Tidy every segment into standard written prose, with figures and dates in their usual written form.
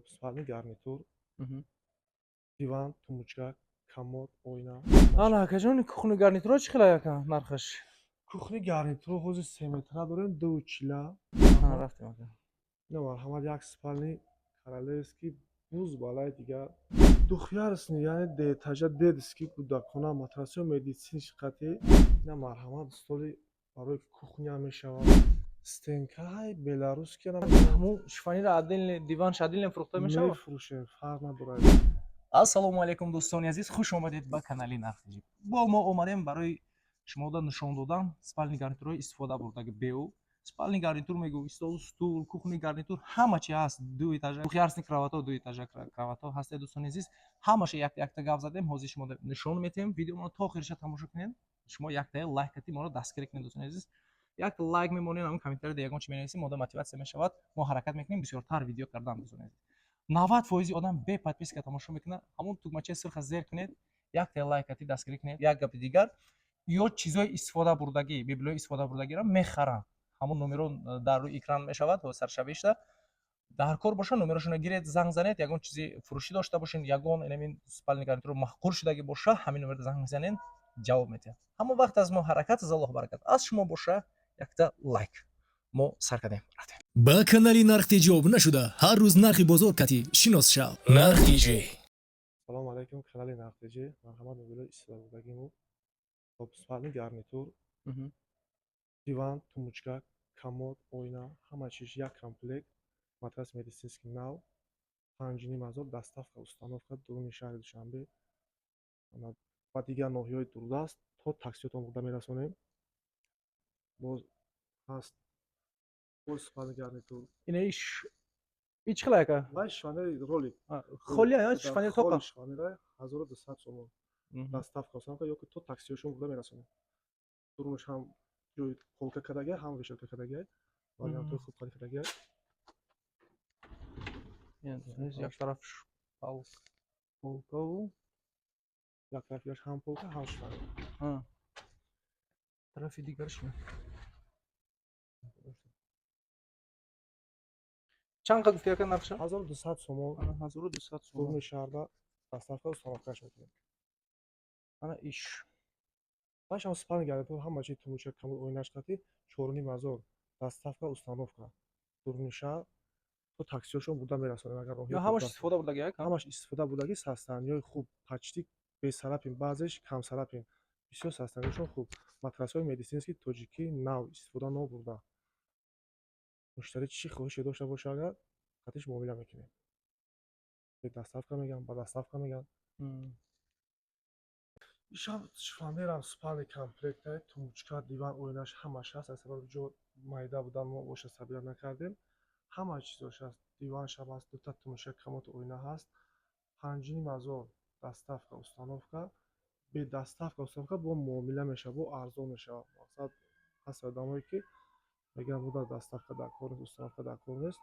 Спальный гарнитур, диван, тумбочка, комод, оина. Ана, акаҷон, кухни гарнитуро чӣ хела, яка, нархаш? Кухни гарнитур ҳозир 3 метра дорем, ду чила. Рафтем, ака. Ина, марҳамат, як спальный королевский, буз балай дигар двухъярусный, яъне дуэтажа, детский, кӯдакона, матрасҳои медицинский қатӣ. Ина, марҳамат, столи барои кухня мешавад, стенкаи беларусский. Ҳамун шифоньера отдельно, диванш отдельно фурӯхта мешавад? Мефурӯшем, фарқ надорад. Ассалому алайкум, дӯстони азиз, хуш омадед ба канали Нархтиҷӣ. Бо мо омадем барои шумода нишон додан спальный гарнитурҳои истифода бурдаги. Беу спальный гарнитур мегӯ, столу стул, кухни гарнитур, ҳама чи ҳаст. Ду этажа, двухъярусный кроватҳо, ду этажа кроватҳо ҳастед. Дӯстони азиз, ҳамаша як якта гап задем, ҳозир шумо нишон метиҳем. Видеоро то охириша тамошо кунед. Шумо яктая лайк кати моро дастгирӣ кунед. Дӯстони азиз, як лайк мемонед, ҳамин комментарияда ягон чи менависем, мода мотиватсия мешавад, мо ҳаракат мекунем бисёртар видео кардан. Дӯстони азиз, 90 фоизи одам бе подписка тамошо мекунад. Ҳамон тугмачаи сурха зер кунед, якта лайк кати дастгирӣ кунед. Як гапи дигар: ё чизҳои истифода бурдагӣ, меблҳои истифода бурдагиро мехаранд. Ҳамон номеро дар рӯи экран мешавад, саршавишта. Дар кор боша, номерошонро гиред, занг занед. Ягон чизи фурӯшӣ дошта бошед, ягон инамин спальный гарнитур маъқул шудагӣ боша, ҳамин номерда занг мезанед, ҷавоб медиҳад. Ҳамон вақт аз мо ҳаракат, аз Аллоҳ баракат. Аз шумо боша якта лайк. Мо сар кардем, рафтем. Ба канали Нархтиҷӣ обуна шуда, ҳар рӯз нархи бозор кати шинос шав. Нархтиҷӣ. Салому алайкум, канали Нархтиҷӣ. Марҳамат, мебелҳои истифода бурдагиму: спальный гарнитур, диван, тумбочка, комод, оина, ҳама чиз як комплект, матрас медицинский нав, 5,5 ҳазор, доставка, установка дуруни шаҳри Душанбе ва дигар ноҳияҳои дурдаст то таксиётон бурда мерасонем. Боз ҳаст, боз спальный гарнитур. Ина иш и чӣ хела, яка? Вай шифоньери ролик. Холӣ шифоньер тоқа? Шифоньера 1200 сомон, доставка, установка ё ки то таксиҳошон бурда мерасонем. Дурунаш ҳам ҷои полка кардагия, ҳам вешалка кардагия, вариантҳои хуб харид кардагия. Як тараф полкаву як тарафиаш ҳам полка, ҳам шифоньер. Тарафи дигарш чанд қа гуфти, яка, нархша? 1200 сомон. 1200 сомон. Дуруни шаҳрда доставка, установкаш мекунем. Ана иш? Башам спальный гарнитур, ҳама чи, тумбочка, комод, оинаш қати, 4,5 ҳазор, доставка, установка дуруни шаҳр то таксиҳошон бурда мерасонем, агар ё ҳамаш истифода бурдаги, яка? Ҳамаш истифода бурдагӣ, состояниҳои хуб, почти бецарапин, баъзеш камцарапин, бисёр состояниҳошон хуб, матрасҳои медицинский тоҷикӣ нав, истифода нобурда. Муштарӣ чӣ хоҳише дошта боша, агар қатиш муомила мекунем. Бе доставка мегӯям, ба доставка мегӯям. Ишам шифоньерам спальный комплекта, тумбочка, диван, оинаш ҳамаш ҳаст. Аз сабаби ҷо майда будан мо боша сабира накардем. Ҳама чизош ҳаст, диваншам ҳаст, дута тумбочка, комод, оина ҳаст, 5,5 ҳазор, доставка, установка. Бе доставка, установка бо муомила мешавад, бо арзон мешавад. Мақсад, ҳаст одамое ки мегӯянд, буда доставка дар кор нест, установка дар кор нест,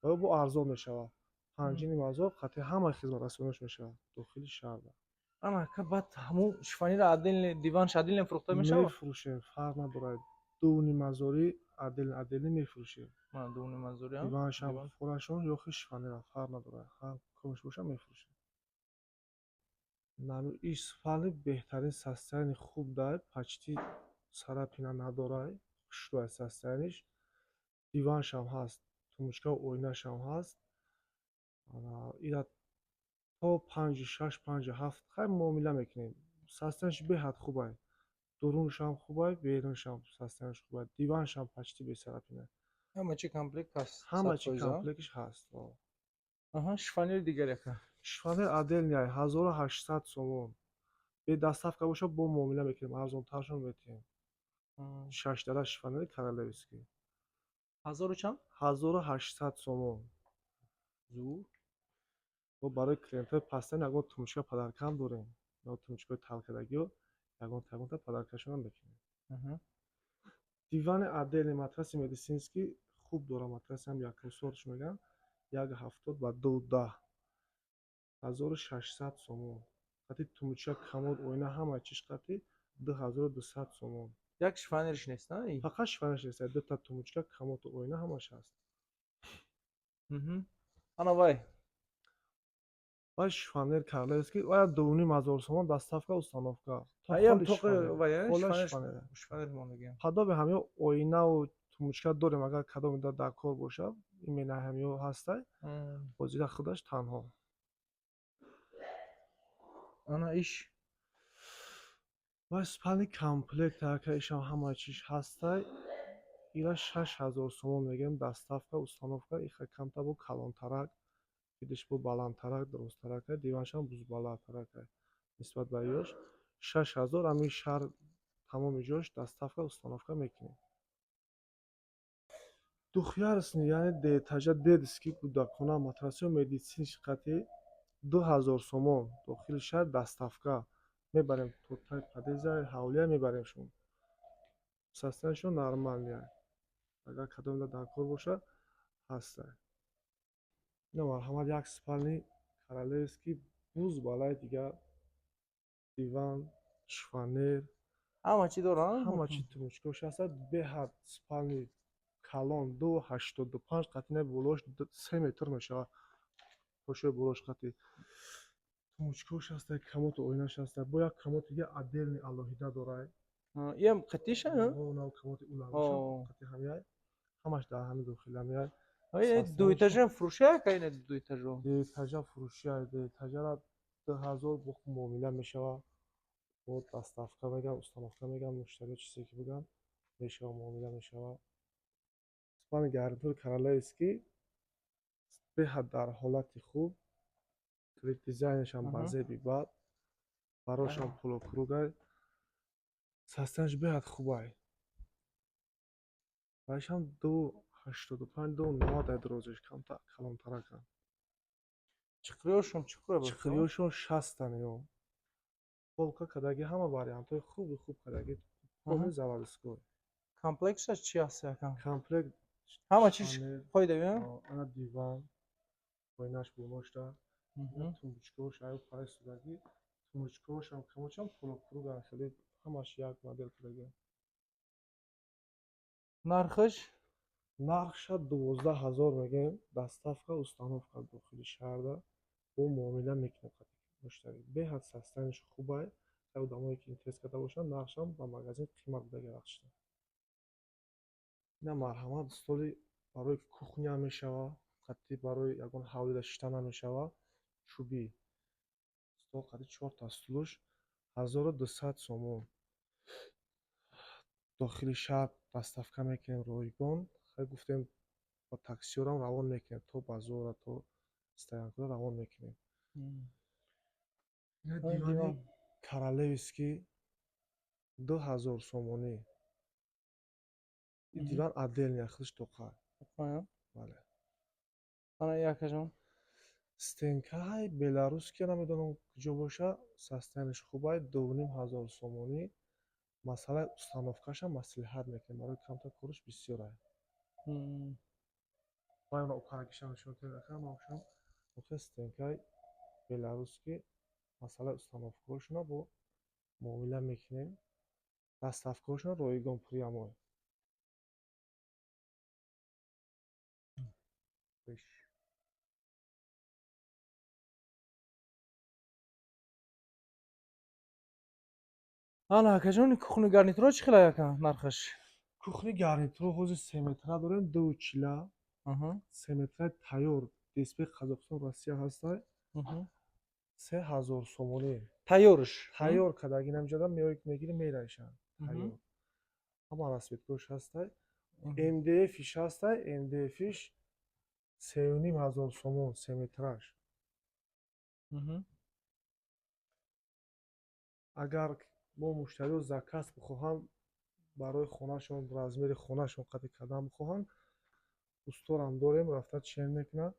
ва бо арзон мешавад. 5,5 ҳазор қатъи ҳамаи хизматрасониаш мешавад дохили шаҳрда. Ана, ака, баъд ҳамун шифоньера отдельно, диванш отдельно фурӯхта мешавад? Мефурӯшем, фарқ надорад. 2,5 ҳазорӣ отдельно, отдельно мефурӯшем. 2,5 ҳазорӣ. Диваншам хӯрашон ё хи шифоньера, фарқ надорад, ҳар комаш боша, мефурӯшем. Иш спальный беҳтарин, состояние хуб дар, почти царапина надорад, хушрӯ состояниеш. Диваншам ҳаст, тумбочкаву оинашам ҳаст. Ира то панҷу шаш, панҷу ҳафт хай муомила мекунем. Состояниеш беҳад хубай, дурунашам хубай, берунашам состояниеш хубай, диваншам почти без царапина. Ҳама чи комплект ҳаст? Ҳама чи комплектиш ҳаст. Аҳа, шифоньери дигар, яка? Шифоньер отдельный 1800 сомон. Бе доставка боша, бо муомила мекунем, арзонтаршон метиҳем. Шашдара шифоньери королевский. Ҳазору чанд? 1800 сомон. Зур. Мо барои клиентҳои пастан ягон тумбочка подаркам дорем, ё тумбочкаҳои талкардагиё, ягон ягонта подаркашонам мекунем. Дивани отдельный, матраси медицинский хуб дорам, матрасиам якум сортш мегӯям, 1,70 ба 2,10, 1600 сомон. Қатъи тумбочка, комод, оина, ҳама чиш қатъи 2200 сомон. Як шифоньериш нест, на? Фақат шифоньериш нест, дута тумбочка, комоду оина ҳамаш ҳаст. Ана вай? Баъд шифоньер королевский оя 2500 сомон, доставка, установка. Аям тоқи вая Хола шифоньер. Шифоньера. Шифоньер мондагиам. Подобие ҳамё оинаву тумбочка дорем, агар кадоме дар кор бошад, именно ҳамё ҳастай. Ҳозира худаш танҳо. Ана иш? Вай спальный комплект, ака, ишам ҳама чиш ҳастай. Ира 6000 сомон мегӯем, доставка, установка. Иха камта бо калонтарак, видиш, бо баландтарак, дурусттарак, диваншам бузбаландтарак нисбат ба ёш. 6000, ҳамин шаҳр тамоми ҷош доставка, установка мекунем. Двухъярусный, яъне дуэтажа, детский, кӯдакона, матрасҳои медицинский қатӣ 2000 сомон, дохили шаҳр доставка мебарем, то таи подъезда, ҳавлия мебарем. Шумо состоянияшон нормальный, агар кадоме дар кор бошад, ҳастай. Ина, марҳамат, як спальный королевский буз балаи дигар, диван, шифоньер. Ҳама чӣ доранд? Ҳама чи, тумбочкош ҳастад. Беҳад спальный калон, 2,85 қатинаи болош 3 метр мешавад, пошои болош қатӣ тумбочкош ҳастай, комоду оинаш ҳастай, бо як комод дига отдельный, алоҳида дорай. Иам қатиша? Нав комоди улаваша қати ҳамяй, ҳамаш дар ҳами дохил ҳамяй. Дуэтажа фурӯшия ка ина дуэтажо? Дуэтажа фурӯшия. Дуэтажара 2000, бо муомила мешавад, бо доставка мегам, установка мегам, муштариё чизе ки бигӯянд, мешава, муомила мешавад. Спальный гарнитур королевский беҳад дар ҳолати хуб, дизайнашам ба зеби бад, барошам полукругай, состоянияш беҳад хубай. Вайшам 2,85, 2,90 ай дорозиш, камтар калонтараканд. Чиқриёшон чиқура? Чиқриёшон 60-тан ё полка кадаги, ҳама вариантҳои хуби хуб кадаги, полный заводской. Комплектша чи аст, яка? Комплект. Ҳама чиш қоида? Ана диван, оинаш болошта, тумбочкош аю парай судаги, тумбочкошам, камочам полукруган, хеле ҳамаш як модел кадаги. Нархаш? Нархша 12 000 мегӯем, доставка, установка, дохили шаҳрда бо муомила мекунем қати муштарӣ. Беҳад состоянияш хубай. Одамое ки интерес карда бошанд, нархшам ба магазин қимат будаги вақтшда. Ина, марҳамат, столи барои кухня мешавад, қатӣ барои ягон ҳавлида шиштан намешавад, чӯбӣ стол қати чорта стулуш 1200 сомон, дохили шаҳр доставка мекунем ройгон. Хай, гуфтем, ба таксиёрам равон мекунем, то базора, то стоянкаро равон мекунем. Ина дивани королевский 2000 сомонӣ. Ин диван отдельный, худаш тоқа. Бале. Ана якажон? Стенкаи беларусский, намедонам куҷо боша, состоянияш хубай, 2500 сомонӣ. Масъалаи установкашам маслиҳат мекунем, барои камтар кораш бисёрай. Вайна опарагишам нишон мошам, стенкаи беларусский, масъалаи установкаҳошона бо муомила мекунем, доставкаҳошона ройгон, прямой. Ана, акаҷон, кухни гарнитуро чӣ хел, ака, нархаш? Кухни гарнитуро ҳозир 3 метра дорем, 2,40. 3 метраи тайёр, ДСП Қазоқистон, Россия ҳастай, 3000 сомонӣ. Тайёрш? Тайёр кадаги, намҷада меои, мегири, мерайшанд, тайёр, ҳама расцветкош ҳастай. МДФиш ҳастай, МДФиш 3500 сомон 3 метраш. Агар бо муштариё заказ бихоҳанд, барои хонашон, размери хонашон қатъи кардан бихоҳанд, усторам дорем, рафта чен мекунад,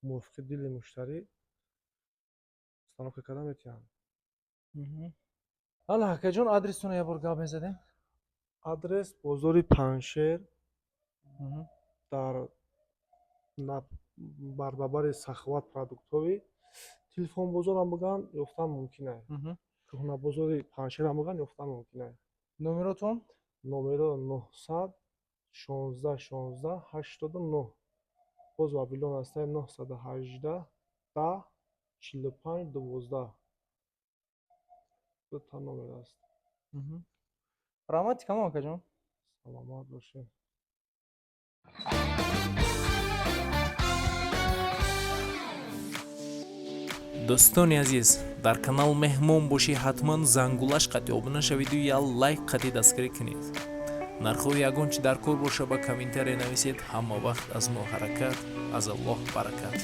мувофиқи дили муштарӣ установка карда метиҳанд. Ала, акаҷон, адрестонро як бор гап мезадем. Адрес: бозори Панҷшер, дар барбабари Саховат продуктовый, телефон бозорам бигӯянд, ёфтан мумкин ай, кӯҳнабозори Панҷшерам бигӯянд, ёфтан мумкин ай. Номеротон? Номеро 916 16 89, боз вабилон ҳастай 918 10. 45 12, дута номер аст. Раҳмати калон, акаҷон. Саломат бошед. Дӯстони азиз, дар канал меҳмон бошӣ, ҳатман зангулаш қатъи обуна шавиду я лайк қатъи дастгирӣ кунед. Нархҳои ягон чи дар кор боша, ба комментария нависед. Ҳама вақт аз мо ҳаракат, аз Аллоҳ баракат.